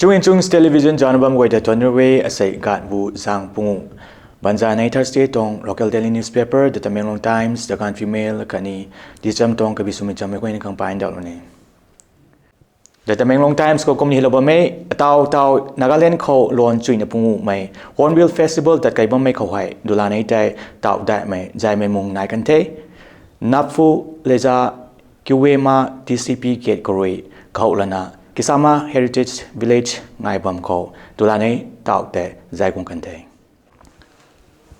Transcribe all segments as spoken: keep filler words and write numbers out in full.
Chungin Chungs Television zana bam guay ta tuan rui asei ganv bu zang pungu. Banzanei Thursday tuang local daily newspaper, The Tamenglong Times, The Gaanphiu Mail khatni Dicham tuang kabi swmei chammei guayna khang paindauh lou ni. The Tamenglong Times khou kumni helou bammei, ataw taw Nagaland khou luan chuina pungumei Hornbill Festival tat kai bammei khou hei dulanei tei taw daihmei zaymei mung nai kan the. Napfu Leza Kiwema T C P gate khou rui kahouh lana Kisama Heritage Village ngai bam khou dulanei taw tei zay guang kan the.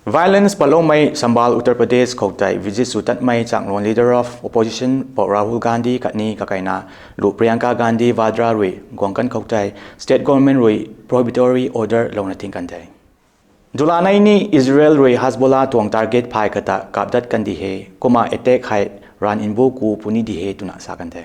Violence patloumei Sambhal, Uttar Pradesh khou tei visit sw tatmei changluan Leader of Opposition Pou Rahul Gandhi khatni kakaina lu Priyanka Gandhi Vadra rui guang kan khou tei state government rui prohibitory order louna ting kan the. Dulanei ni Israel rui Hezbollah tuang target phay kata kapdat kan di he, kumna attack hei ranv nbu ku puni di he twna sa kan the.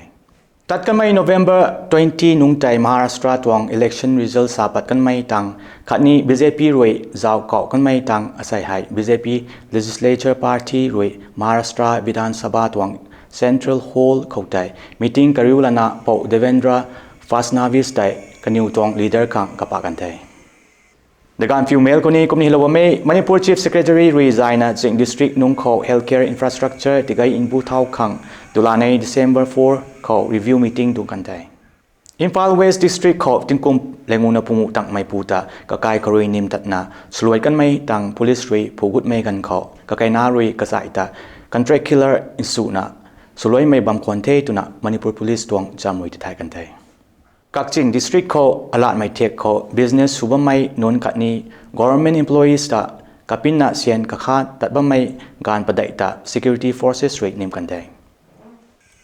Tat kanmei November twenty nungc tei Maharashtra tuang election result sa pat kanmei tang khatni B J P rui zauc kauh kanmei tang asei hei B J P legislature party rui Maharashtra Vidhan Sabha tuang Central Hall khou tei meeting kariu lana Pou Devendra Fadnavis tei kaniw tuang leader khang kapa kan the. The Gaanphiu Mail khou ni kumni helou bammei, Manipur Chief Secretary rui zayna zing district nungc khou healthcare infrastructure tigay nbu thau khang dulanei December four khou review meeting dung kan the. Imphal West District khou tingkum lenguna pungu tangmei pu ta kakai khou rui nim tatna swluai kanmei tang police rui phugutmei ganv khou kakaina rui kazai ta contract killer nsuna swluaimei bam khwan the twna Manipur Police tuang cham rui tithay kan the. Kakching District khou alatmei thek khou business sw bammei nunc khatni government employees ta kapinna syan kakha tat bammei ganv padeih ta security forces rui nim kan the.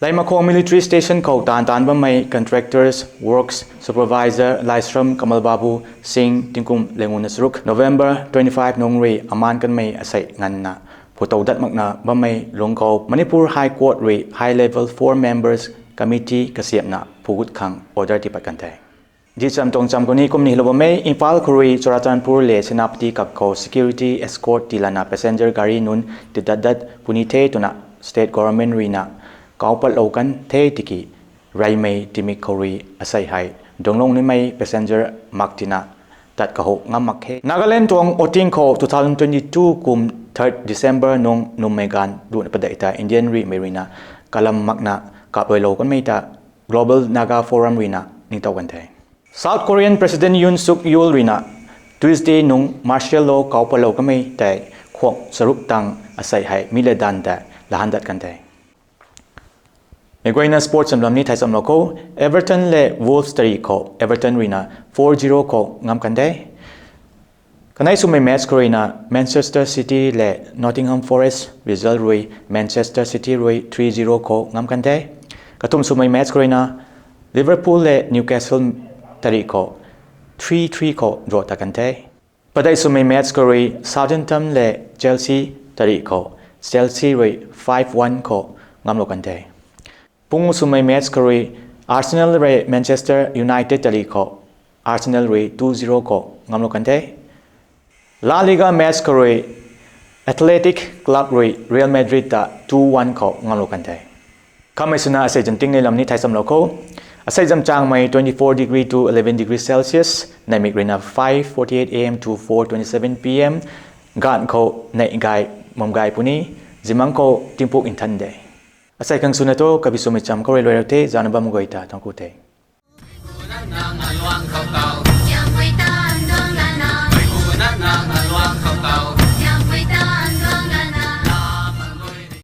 Leimakhong Military Station khou taanv taanc bammei contractors, works supervisor Laishram Kamal Babu Singh tingkum lenguna charuk November twenty five nungc rui amaan kanmei asei nganvna phutow dat makna bammei lungc khou Manipur High Court rui high level four members committee kasiamhna phugut khang order tipat kan the. Dicham tuang cham khou ni kumni helou bammei, Imphal khou rui Churachandpur le Senapati kak khou security escort tiilana passenger gari nunc tidat dat puni the twna state government ruina kau patlou kan the tiki reymei timik khou rui asei hei dunglung nimei passenger mak tina tat kahou ngam mak khe. Nagaland tuang oting khou two thousand twenty two kum third December nung nummei ganv duna padeih ta Indian rimei ruina kalam makna kapluailou kanmei ta Global Naga Forum ruina ningtow kan the. South Korean President Yoon Suk Yeol ruina Tuesday nung martial law kau patlou kanmei tei khuak charuk tang asei hei mi le dan ta lahan dat kan the. Mei guayna sports chamlam ni thai chamlou khou, Everton le Wolves tari khou Everton ruina four zero khou ngam kan the. Kanei swmei match khou ruina Manchester City le Nottingham Forest result rui Manchester City rui three zero khou ngam kan the. Kathumh swmei match khou ruina Liverpool le Newcastle tari khou three three khou draw ta kan the. Padeih swmei match khou rui Southampton le Chelsea tari khou Chelsea rui five one khou ngamlou kan the. Pung swmei match khou rui Arsenal rui Manchester United tari khou Arsenal rui two zero khou ngamlou kan the. La Liga match khou rui Athletic Club rui Real Madrid ta two one khou ngamlou kan the. Khamei swna asei zam tingnei lam ni thai chamlou khou. Asei zam changmei twenty four degree to eleven degree Celsius, neihmik ruina five forty eight A M to four twenty seven P M, ganv khou neih gay, mum gay puni, zimang khou tingpuk nthan de. Asei khang swna thu kabi swmei cham khou rui luai rau the, zana bam guay ta thangc ku the.